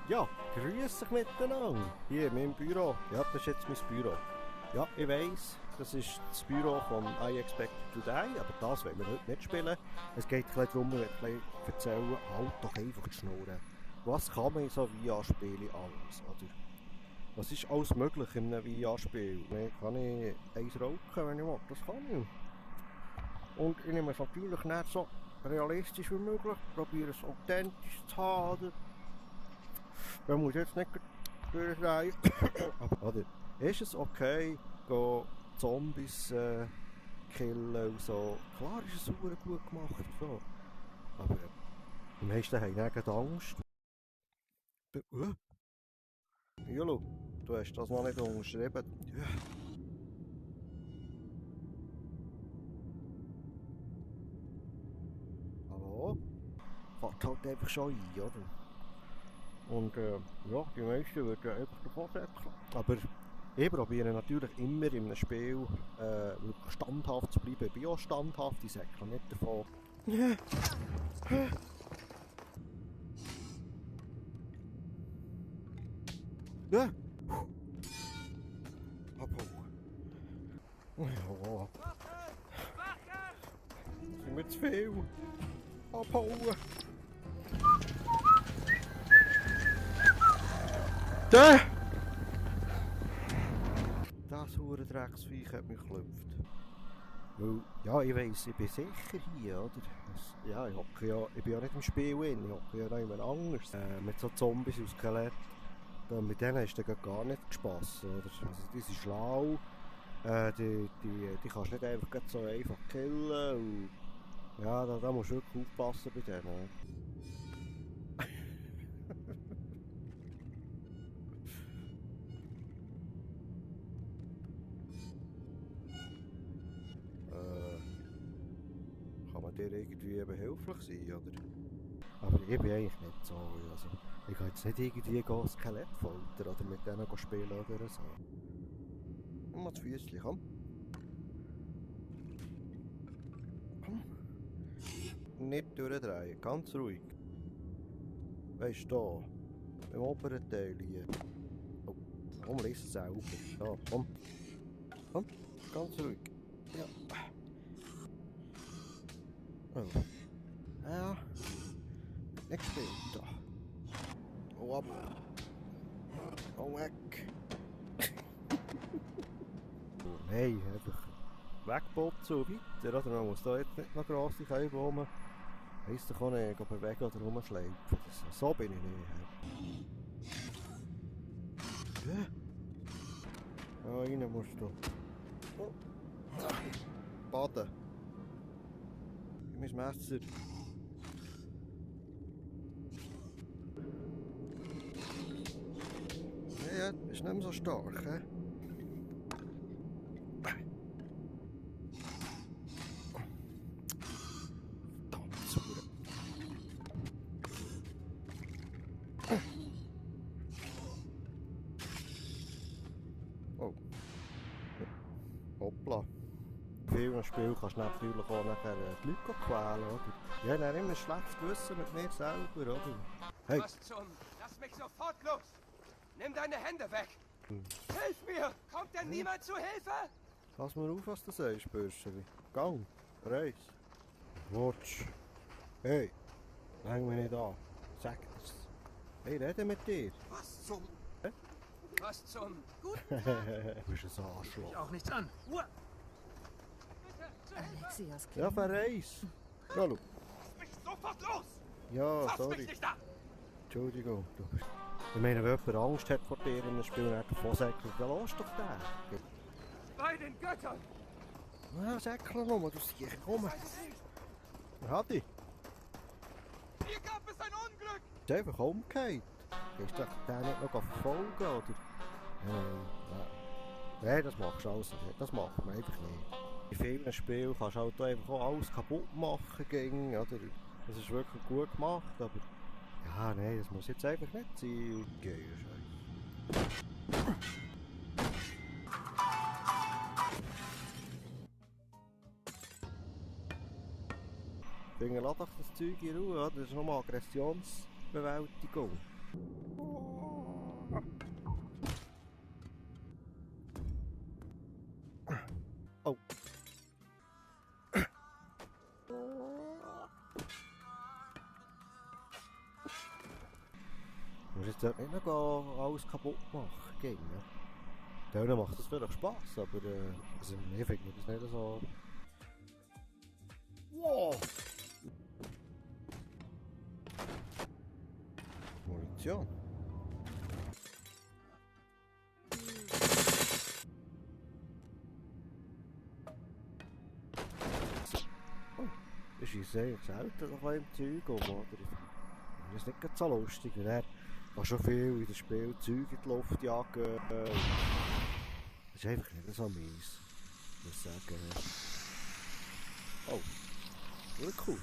Ja, grüß dich miteinander. Hier in meinem Büro. Ja, das ist jetzt mein Büro. Ja, ich weiss, das ist das Büro von I Expect You to Die, aber das wollen wir heute nicht spielen. Es geht ein darum, ich will ein erzählen, halt doch einfach die Schnurren. Was kann man in so VR-Spielen alles, oder? Was ist alles möglich in einem VR-Spiel? Kann ich eins rauchen, wenn ich will? Das kann ich. Und ich nehme es natürlich nicht so realistisch wie möglich, probiere es authentisch zu haben, oder? Man muss jetzt nicht durchdrehen. Oder ist es okay, Zombies killen und so? Klar ist es super gut gemacht. So. Aber die meisten haben nicht Angst. Jolo, du hast das noch nicht unterschrieben. Hallo? Fährt halt einfach schon ein, oder? Und ja, die meisten würden einfach davon setzen. Aber ich probiere natürlich immer in einem Spiel wirklich standhaft zu bleiben. Ich bin auch standhaft, ich säckle nicht davon. Ja! Abhauen. Ja. Sind wir zu viel? Abhauen. Da! Das Hurendrecksviech hat mich geklopft. Weil, ja, ich weiss, ich bin sicher hier, oder? Ja, ich bin ja nicht im Spiel drin, ich hocke ja noch jemand anders. Mit so Zombies und Skelett. Mit denen ist dann gar nicht Spass, oder? Also, die sind schlau. Die kannst du nicht einfach so einfach killen. Und ja, da musst du wirklich aufpassen bei denen. Kann man dir irgendwie behilflich sein, oder? Aber ich bin eigentlich nicht so. Also, ich kann jetzt nicht irgendwie Skelett foltern oder mit denen spielen oder so. Mal das Füßchen, komm. Komm. Nicht durchdrehen, ganz ruhig. Weißt du, da, im oberen Teil hier. Oh, komm, lies es selber. Da, komm. Komm, ganz ruhig. Ja. Oh. Ja. Nicht gespielt, da. Oh, ab. Oh, weg. Nein, einfach wegputzen und weiter, oder? Man muss da jetzt nicht noch grosse Keilblumen. Weiss doch auch nicht, ob bewegen oder rumschleifen. So bin ich nicht. Ja. Da rein musst du. Oh. Baden. Gib mir das Messer. Ja, ist nicht mehr so stark, hä? Oh. Hoppla. In vielen Spielen kannst du natürlich auch nachher die Leute quälen, oder? Ich habe dann immer ein schlechtes Gewissen mit mir selber, oder? Hey! Was zum... Lass mich sofort los! Nimm deine Hände weg! Hilf mir! Kommt denn niemand zu Hilfe? Pass mal auf, was du sagst, Bürscheli. Gang, Reis. Watch. Hey, häng mich nicht an. Sag das. Hey, rede mit dir. Was zum... Was zum... Du bist ein Arschloch. Auch nichts an. Ruhe! Alexias Ja, verreis. Ja, schau. Lass mich sofort los! Ja, Fass mich sorry. nicht an! Entschuldigung. Ich meine, wenn jemand Angst hat vor dir in einem Spiel, dann davon säckelt, dann lass doch den. Bei den Göttern! Ja, säckle nur, du siehst, komm. Hat die? Hier gab es ein Unglück! Ist einfach umgekehrt. Gehst du den nicht noch verfolgen, oder? Nein, das machst du alles nicht. Das macht man einfach nicht. In vielen Spielen kannst du halt einfach auch alles kaputt machen gegen, oder? Das ist wirklich gut gemacht, aber... Ja, nein, das muss jetzt einfach nicht sein. Geh, Scheiße. Ich finde, lass doch das Zeug in Ruhe, oder? Das ist nochmal Aggressionsbewältigung. Oh. musst jetzt dort nicht noch alles kaputt machen, gegen, ne? Denen macht das vielleicht Spass, aber also mir finde ich das nicht so... Wow! Munition. Oh, ich schieße selten noch ein Zeug um, oder? Das ist nicht ganz so lustig, weil er kann schon viel in dem Spiel Zeug in die Luft jagen. Das ist einfach nicht so mies, muss ich sagen. Oh, wirklich cool.